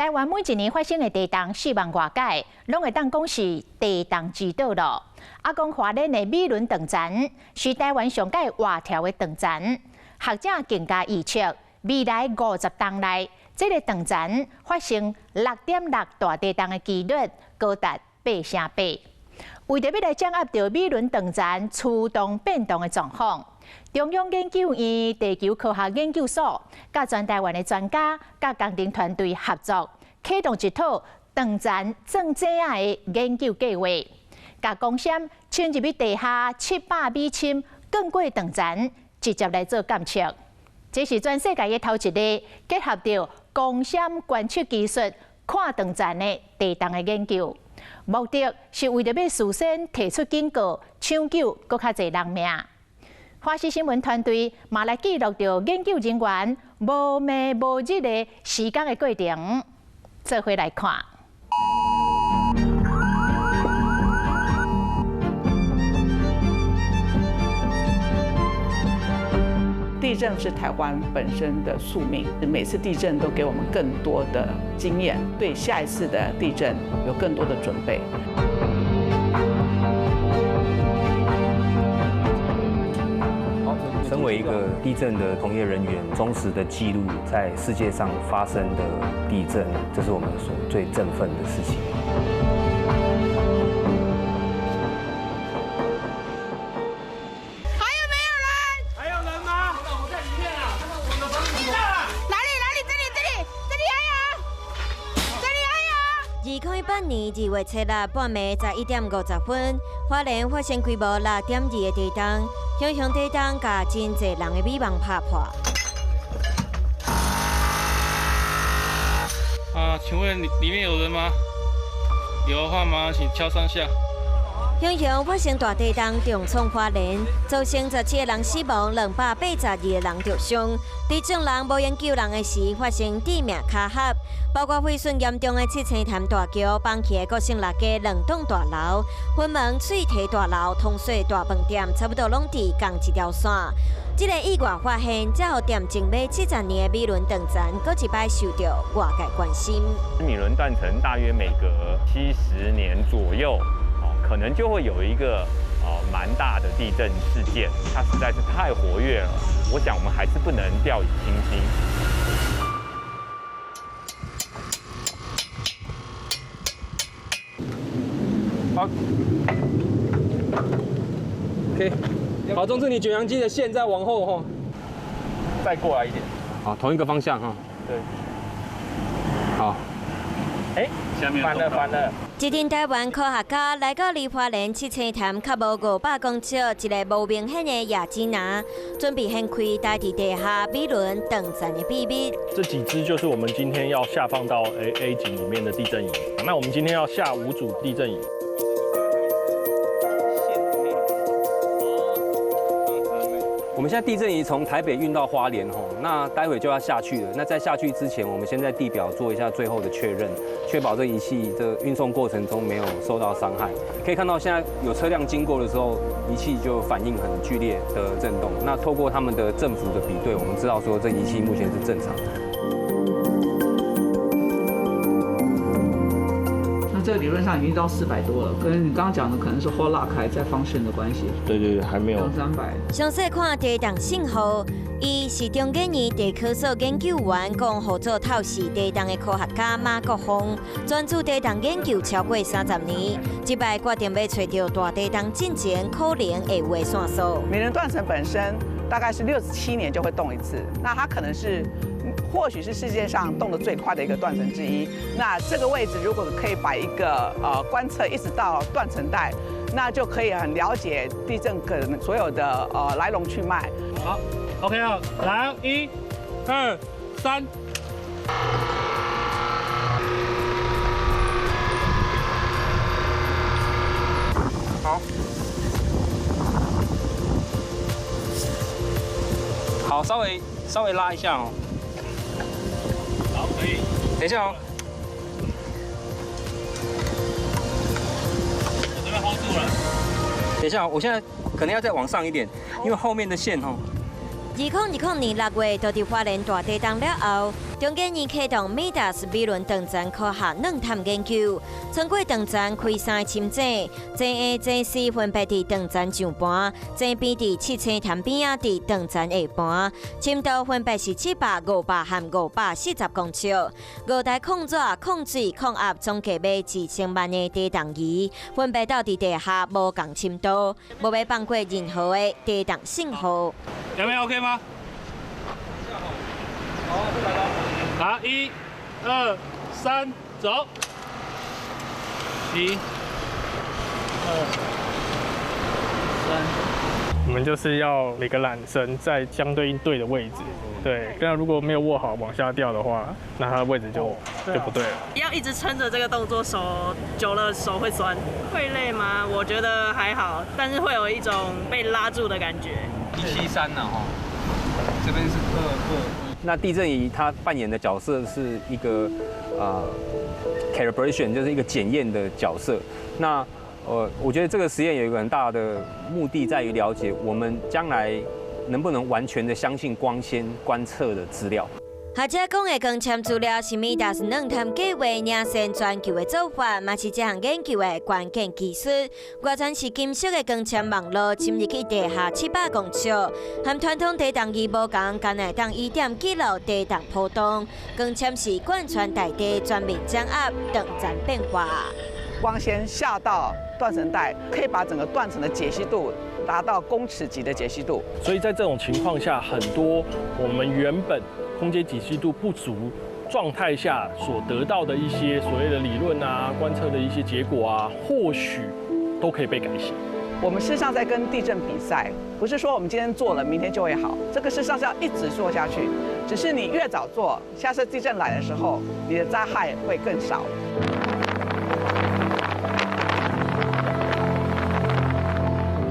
台灣每一年發生的地動4萬外擺，攏會當講是地動之島咯。啊，講花蓮的美崙斷層是台灣上蓋活跳的斷層，學者更加預測未來50冬內，這个斷層發生6.6大地動的幾率高達8成8。為著欲來掌握著美崙斷層驅動變動的狀況，中央研究院地球科學研究所佮全台灣的專家佮工程團隊合作，啟動一套斷層鑽井仔的研究計劃，共光纖穿入去地下700米深，鑽過斷層，直接來做監測。這是全世界的頭一个結合著光纖觀測技術看斷層的地動的研究。目的是為著欲事先提出警告，搶救閣較濟人命。華視新聞團隊嘛來記錄著研究人員無暝無日的施工的過程，做伙來看。地震是台灣本身的宿命，每次地震都給我們更多的經驗，對下一次的地震有更多的準備。身為一個地震的從業人員，忠實的記錄在世界上發生的地震，這是我們所最振奮的事情。還有沒有人？還有人嗎？我在裡面啊！哪裡？哪裡？這裡！這裡！這裡還有！這裡還有！2018年2月7日半暝11點50分，花蓮發生規模6.2的地動，熊熊地動共真濟人的美夢拍破。啊，請問裡面有人嗎？有的話嗎？請敲三下。熊熊發生大地動，重創花蓮，造成17个人死亡，282个人著傷。佇眾人無閒救人的時，發生致命卡合，包括毀損嚴重的七星潭大橋、崩去的國姓六街兩棟大樓、雲門翠提大樓、通水大飯店，差不多攏佇仝一條線。這个意外發現，才予恬靜欲70年的美崙斷層，閣一擺受著外界關心。美崙斷層大約每隔70年左右，可能就會有一個蠻大的地震事件，它實在是太活躍了。我想我們還是不能掉以輕心。好，OK，好，中志，你卷揚機的線再往後吼，再過來一點。好，同一個方向哈。對。好。哎，下面反了反了。一陣台灣科學家來到離花蓮七星潭較無500公尺一个無明顯的野子林，準備掀開待佇地下美崙斷層的秘密。這幾支就是我們今天要下放到 A 井裡面的地震儀。那我們今天要下5組地震儀。我們現在地震儀從台北運到花蓮吼，那待會就要下去了。那在下去之前，我們先在地表做一下最後的確認，確保這儀器的運送過程中沒有受到傷害。可以看到，現在有車輛經過的時候，儀器就反應很劇烈的震動。那透過他們的振幅的比對，我們知道說這儀器目前是正常的。那這個理論上已經到400多了，跟你剛剛講的可能是 hot rock 還在 function 的關係。對對對，還沒有。300。詳細看地動信號，伊是中研院地科所研究員，講負責透視地動的科學家馬國峰，專注地動研究超過30年，這擺決定欲揣著大地動進前可能會有的線索。美崙斷層本身大概是67年就會動一次，那它可能是，或許是世界上動得最快的一個斷層之一。那這個位置如果可以擺一個觀測，一直到斷層帶，那就可以很了解地震可能所有的來龍去脈。好，OK 啊，來，一、二、三。好。好，稍微拉一下哦。好，可以。等一下哦。我這邊 hold 住了。等一下，我現在可能要再往上一點，因為後面的線哦。2020年6月，就佇花蓮大地動了後，中研院啟動米達斯米倫斷層科學鑽探研究，穿過斷層開三個深井，井 A、井 C 分別佇斷層上盤，井 B 佇七星潭邊仔佇斷層下盤，深度分別是700、500和540公尺。五台控熱、控水、控壓總計欲1000萬的地動儀，分別到佇地下無仝深度，無欲放過任何的地動信號。兩邊 OK 嗎？好，1、2、3，走。1、2、3。我們就是要每個纜繩在相對應對的位置，對。那如果沒有握好往下掉的話，那它的位置就不對了。要一直撐著這個動作，手久了手會酸。會累嗎？我覺得還好，但是會有一種被拉住的感覺。173呢，吼，這邊是2、2。那地震儀它扮演的角色是一個calibration，就是一個檢驗的角色。那我覺得這個實驗有一個很大的目的在於了解我們將來能不能完全的相信光纖觀測的資料。學者講的光纖資料是米達斯鑽探計劃領先全球的做法，嘛是這項研究的關鍵技術。外層是金色的光纖網路，深入去地下700公尺，和傳統地動儀無仝，干焦會當依點記錄地動波動。光纖是貫穿大地，全面掌握斷層變化。光纖下到斷層帶，可以把整個斷層的解析度達到公尺級的解析度。所以在這種情況下，很多我們原本空間解析度不足狀態下所得到的一些所謂的理論啊、觀測的一些結果啊，或許都可以被改寫。我們事實上在跟地震比賽，不是說我們今天做了，明天就會好。這個事實上是要一直做下去，只是你越早做，下次地震來的時候，你的災害會更少。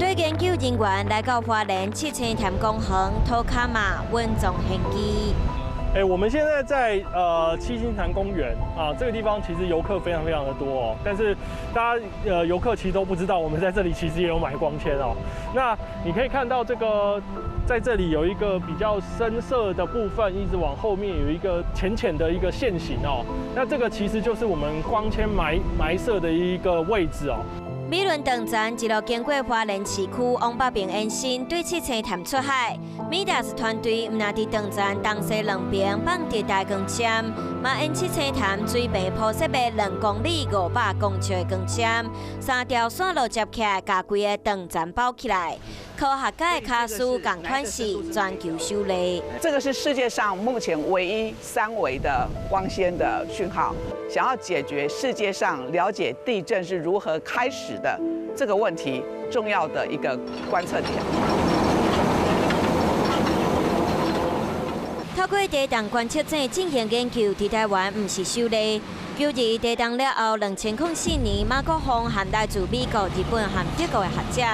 對研究人員來到花蓮七星潭公園土卡馬穩藏現機。哎，我們現在在七星潭公園啊，這個地方其實遊客非常非常的多哦。但是大家遊客其實都不知道，我們在這裡其實也有買光纖哦。那你可以看到這個在這裡有一個比較深色的部分，一直往後面有一個淺淺的一個線形哦。那這個其實就是我們光纖埋設的一個位置哦。米倫斷層一路經過花蓮市區往北邊延伸，對七星潭出海。米達斯團隊毋但佇斷層東西兩邊放置大光纖，嘛沿七星潭水平鋪設欲2公里500公尺的光纖，三條線路接起來，共規个斷層包起來。科學家的跤數仝款是全球首例。這個是世界上目前唯一3維的光纖的訊號，想要解決世界上了解地震是如何開始的這個問題，重要的一個觀測點。透過地動觀測井進行研究，佇台灣毋是首例。舊日地動了後，2004年馬國峰和來自美國、日本和德國的學者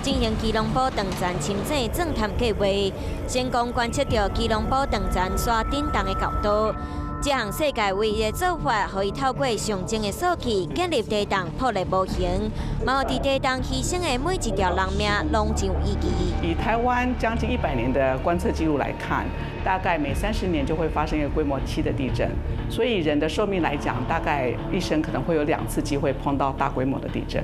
進行基隆埔斷層深井鑽探計劃，成功觀測到基隆埔斷層刷振動的角度。這項世界唯一的做法，予伊透過上精的數據建立地動破裂模型，嘛予佇地動犧牲的每一條人命攏真有意義。以台灣將近100年的觀測記錄來看，大概每30年就會發生一個規模7的地震，所以人的壽命來講，大概一生可能會有2次機會碰到大規模的地震。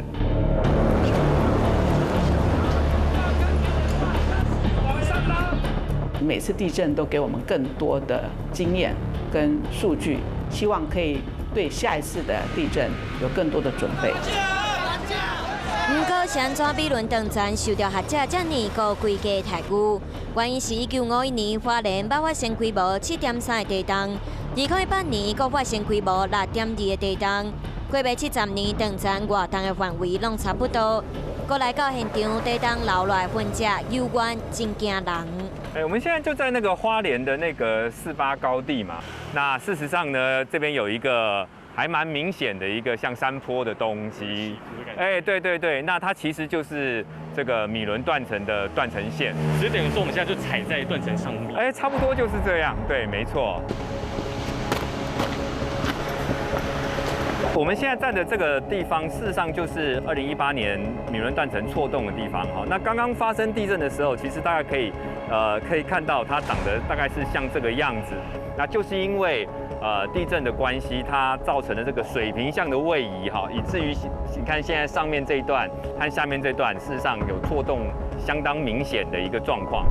每次地震都給我們更多的經驗跟數據，希望可以對下一次的地震有更多的準備。不過，是按怎米倫斷層受到學者這麼高規格待遇？原因是1951年花蓮捌發生規模7.3的地動，2018年閣發生規模6.2的地動，過欲70年斷層活動的範圍攏差不多。閣來到現場，地動留落來痕跡猶原真驚人。哎，我們現在就在那個花蓮的那個48高地嘛。那事實上呢，這邊有一個還蠻明顯的一個像山坡的東西。哎，對對對，那它其實就是這個米倫斷層的斷層線。其實等於說我們現在就踩在斷層上面。哎，差不多就是這樣，對，沒錯。我们现在站的这个地方，事实上就是2018年米伦断层错动的地方。哈，那刚刚发生地震的时候，其实大家可以看到它长得大概是像这个样子。那就是因为地震的关系，它造成的这个水平向的位移，哈，以至于你看现在上面这一段和下面这段，事实上有错动相当明显的一个状况。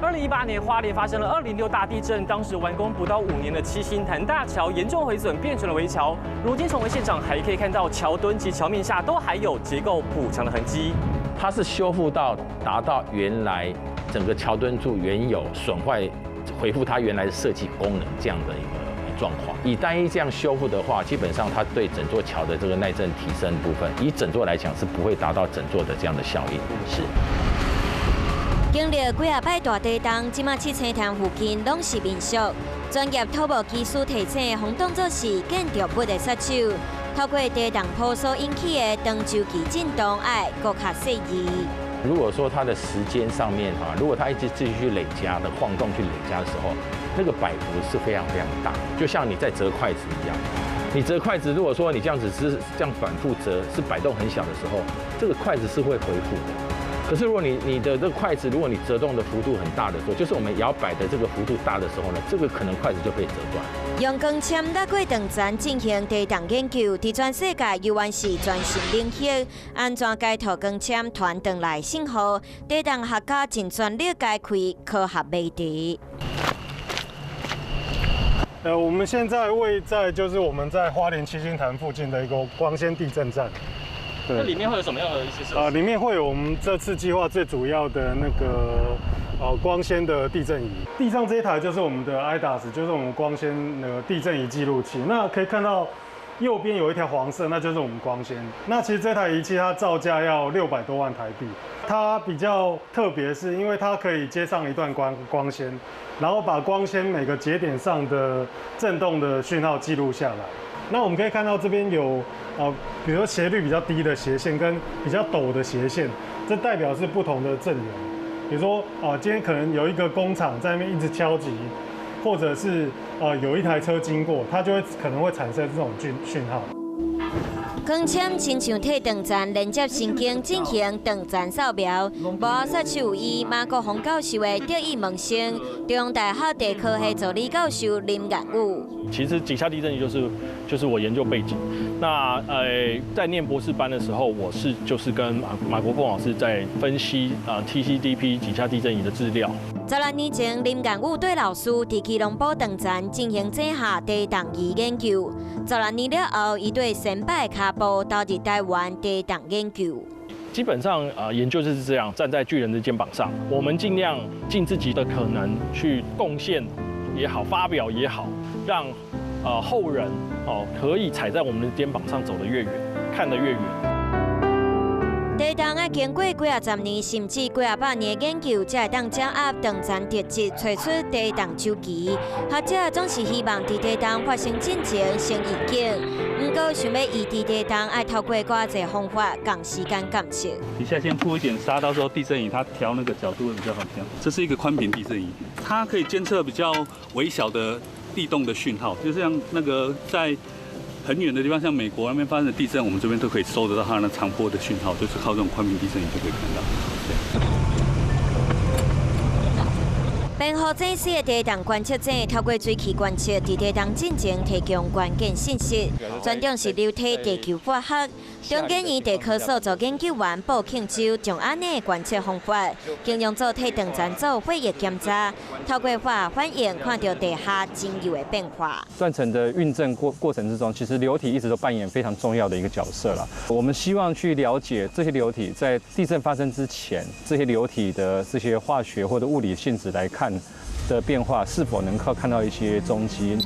2018年，花莲发生了2.06大地震，当时完工不到5年的七星潭大桥严重毁损，变成了危桥。如今重回现场，还可以看到桥墩及桥面下都还有结构补强的痕迹。它是修复到达到原来整个桥墩柱原有损坏，恢复它原来的设计功能这样的一个状况。以单一这样修复的话，基本上它对整座桥的这个耐震提升部分，以整座来讲是不会达到整座的这样的效应。是。经历几仔摆大地动，这马七星潭附近拢是民宿。专业土木技师提醒，予当作是建筑物的杀手。透过地动波所引起的长周期震动，爱阁较细腻。如果说它的时间上面哈，如果它一直继续累加的晃动去累加的时候，那个摆幅是非常非常大，就像你在折筷子一样。你折筷子，如果说你这样子是这样反复折，是摆动很小的时候，这个筷子是会恢复的。可是如果你的这个筷子，如果你折动的幅度很大的时候，就是我们摇摆的这个幅度大的时候呢，这个可能筷子就被折断。用光纤掠过断层进行地动研究，伫全世界犹原是全新领域。按怎解读光纤传转来信号？地动学家尽全力解开科学谜题。我们现在位在就是我们在花莲七星潭附近的一个光纤地震站。那里面会有什么样的一些设施？里面会有我们这次计划最主要的那个光纤的地震仪。地上这一台就是我们的 IDAS，就是我们光纤那个地震仪记录器。那可以看到右边有一条黄色，那就是我们光纤。那其实这台仪器它造价要600多万台币。它比较特别，是因为它可以接上一段光纤，然后把光纤每个节点上的震动的讯号记录下来。那我们可以看到这边有比如说斜率比较低的斜线跟比较陡的斜线，这代表是不同的震源。比如说啊，今天可能有一个工厂在那边一直敲击，或者是有一台车经过，它就会可能会产生这种讯号。光纤亲像替断层连接神经进行断层扫描，无杀手医马国宏教授的得意门生，中央大学地科系助理教授林彦宇。其实井下地震仪就是我研究背景。那在念博士班的时候，我是就是跟马国凤老师在分析啊 TCDP 井下地震仪的资料。16年前，林彦宇对老师伫基隆埔断层进行井下地动仪研究。16年了后，伊对先辈跤步投入台湾地动研究。基本上啊，研究就是这样，站在巨人的肩膀上，我们尽量尽自己的可能去贡献也好，发表也好，让后人哦可以踩在我们的肩膀上走得越远，看得越远。地动爱经过几仔十年，甚至几仔百年的研究，才会当掌握断层特质，揣出地动周期。学者总是希望伫地动发生进前先预警，毋过想欲预知地动，爱透过偌济方法，共时间监测。底下先铺一点沙，到时候地震仪它调那个角度会比较好调。这是一个宽频地震仪，它可以监测比较微小的地动的讯号，就像那个在很远的地方，像美国那边发生的地震，我们这边都可以收得到它那长波的讯号，就是靠这种宽频地震仪就可以看到。编号井四的地动观测井，透过水气观测，伫地动进前提供关键信息。专长是流体地球化学。中研院地科所助研究员布庆洲将按呢观测方法，形容做替断层做血液检查，透过化学反应看到地下精油的变化。断层的孕震过程之中，其实流体一直都扮演非常重要的一个角色了。我们希望去了解这些流体在地震发生之前，这些流体的这些化学或者物理性质来看的变化，是否能够看到一些踪迹。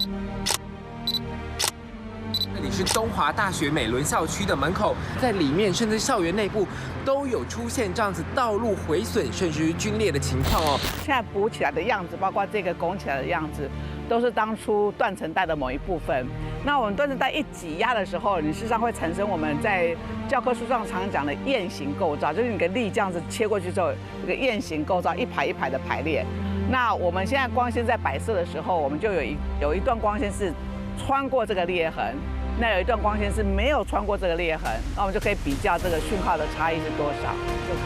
这里是东华大学美仑校区的门口，在里面甚至校园内部都有出现这样子道路毁损甚至于龟裂的情况哦。现在补起来的样子，包括这个拱起来的样子，都是当初断层带的某一部分。那我们断层带一挤压的时候，你事实上会产生我们在教科书上常讲的雁形构造，就是你个力这样子切过去之后，这个雁形构造一排一排的排列。那我们现在光纤在摆设的时候，我们就有一段光纤是穿过这个裂痕，那有一段光纤是没有穿过这个裂痕，那我们就可以比较这个讯号的差异是多少。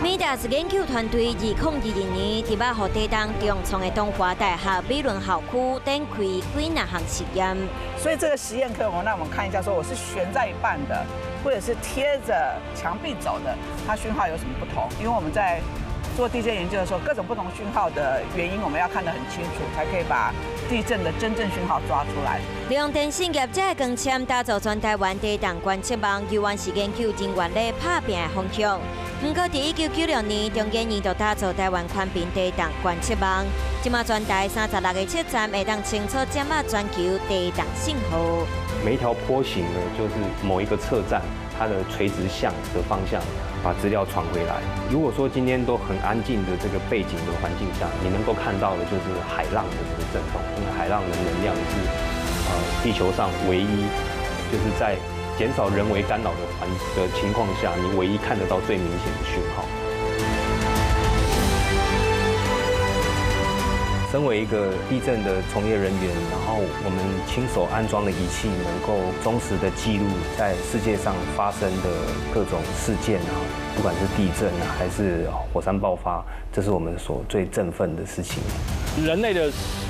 MIDAS 研究团队2022年伫捌予地动重创的东华大学美仑校区展开几若项实验。所以这个实验课，我让我们看一下，说我是悬在一半的，或者是贴着墙壁走的，它讯号有什么不同？因为我们在做地震研究的时候，各种不同讯号的原因，我们要看得很清楚，才可以把地震的真正讯号抓出来。利用电信业者的光纤打造全台湾地动观测网，犹原是研究人员咧拍拚的方向。不过，伫1996年，中研院就打造台湾宽频地动观测网，这马全台36个测站会当清楚掌握全球地动信号。每一条波形呢，就是某一个测站它的垂直向的方向，把资料传回来。如果说今天都很安静的这个背景的环境下，你能够看到的就是海浪的这个震动，因为海浪的能量是地球上唯一，就是在减少人为干扰的情况下，你唯一看得到最明显的讯号。身为一个地震的从业人员，然后我们亲手安装的仪器，能够忠实的记录在世界上发生的各种事件啊，不管是地震啊，还是火山爆发，这是我们所最振奋的事情。人类的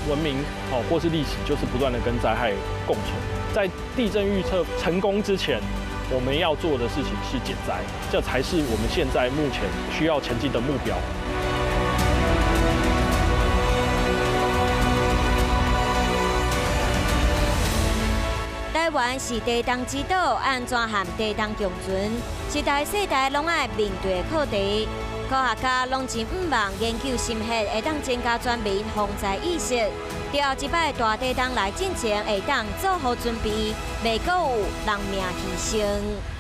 文明哦，或是历史，就是不断的跟灾害共存。在地震预测成功之前，我们要做的事情是减灾，这才是我们现在目前需要前进的目标。台湾是地动之岛，按怎和地动共存，是台世代拢爱面对的课题。科学家拢真向望研究心血，会当增加全民防灾意识。伫后一摆大地动来进前，会当做好准备，袂阁有人命牺牲。